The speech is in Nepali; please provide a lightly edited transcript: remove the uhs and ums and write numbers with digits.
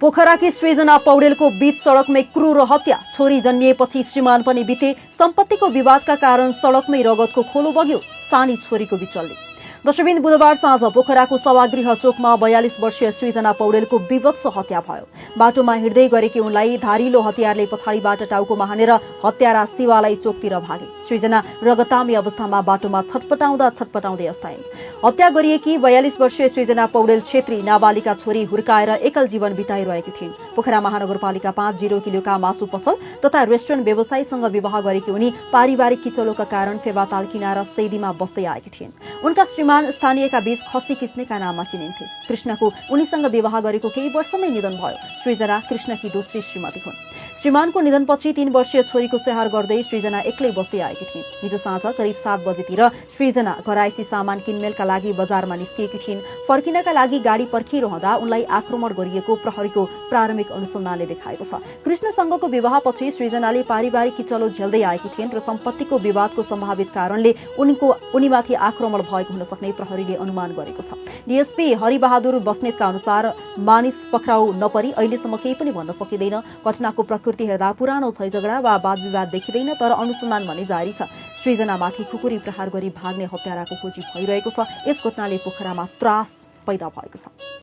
पोखराकी सृजना पौडेलको बीच सड़कमै क्रूर हत्या। छोरी जन्मिएपछि श्रीमान पनि बिते। सम्पत्तिको विवादका कारण सड़कमै रगतको खोलो बग्यो। सानी छोरीको बिचल्ली। दशबिन बुधबार साँझ पोखराको सभागृह चोकमा 42 वर्षीय सृजना पौडेलको विभत्स हत्या भयो। बाटोमा हिँड्दै गरेकी उनलाई धारिलो हतियारले पछाडिबाट टाउकोमा हानेर हत्यारा शिवालाई चोकतिर भागे। सृजना रगतामी अवस्थामा बाटोमा छटपटाउँदै अस्ताइन्। हत्या गरिएकी 42 वर्षीय सृजना पौडेल छेत्री नाबालिका छोरी हुर्काएर एकल जीवन बिताइरहेकी थिइन्। पोखरा महानगरपालिका 5 0 मासु पसल तथा रेस्टुरेन्ट व्यवसायीसँग विवाह गरेकी उनी पारिवारिक किचलोका कारण फेवाताल किनारा सैदीमा बस्दै आएकी थिइन्। उनका श्रीमान स्थानीयका बीच खसी किस्नेका नाममा चिनिन्थे। कृष्णको उनीसँग विवाह गरेको केही वर्षमै निधन भयो। सृजना कृष्णकी दोस्री श्रीमती हुन्। श्रीमानको निधनपछि 3 वर्षीय छोरीको स्याहार गर्दै सृजना एक्लै बस्दै आएकी थिइन्। हिजो साँझ करिब 7 बजेतिर सृजना घरायसी सामान किनमेलका लागि बजारमा निस्किएकी थिइन्। फर्किनका लागि गाडी पर्खिरहँदा उनलाई आक्रमण गरिएको प्रहरीको प्रारम्भिक अनुसन्धानले देखाएको छ। कृष्णसँगको विवाहपछि सृजनाले पारिवारिक किचलो झेल्दै आएकी थिइन् र सम्पत्तिको विवादको सम्भावित कारणले उनीमाथि आक्रमण भएको हुन सक्ने प्रहरीले अनुमान गरेको छ। डीएसपी हरिबहादुर बस्नेतका अनुसार मानिस पक्राउ नपरी अहिलेसम्म केही पनि भन्न सकिँदैन। घटनाको प्रकृति हेर्दा पुरानो झैझगडा वा वादविवाद देखिँदैन, तर अनुसन्धान भने जारी छ। सृजनामाथि खुकुरी प्रहार गरी भाग्ने हत्याराको खोजी भइरहेको छ। यस घटनाले पोखरामा त्रास पैदा भएको छ।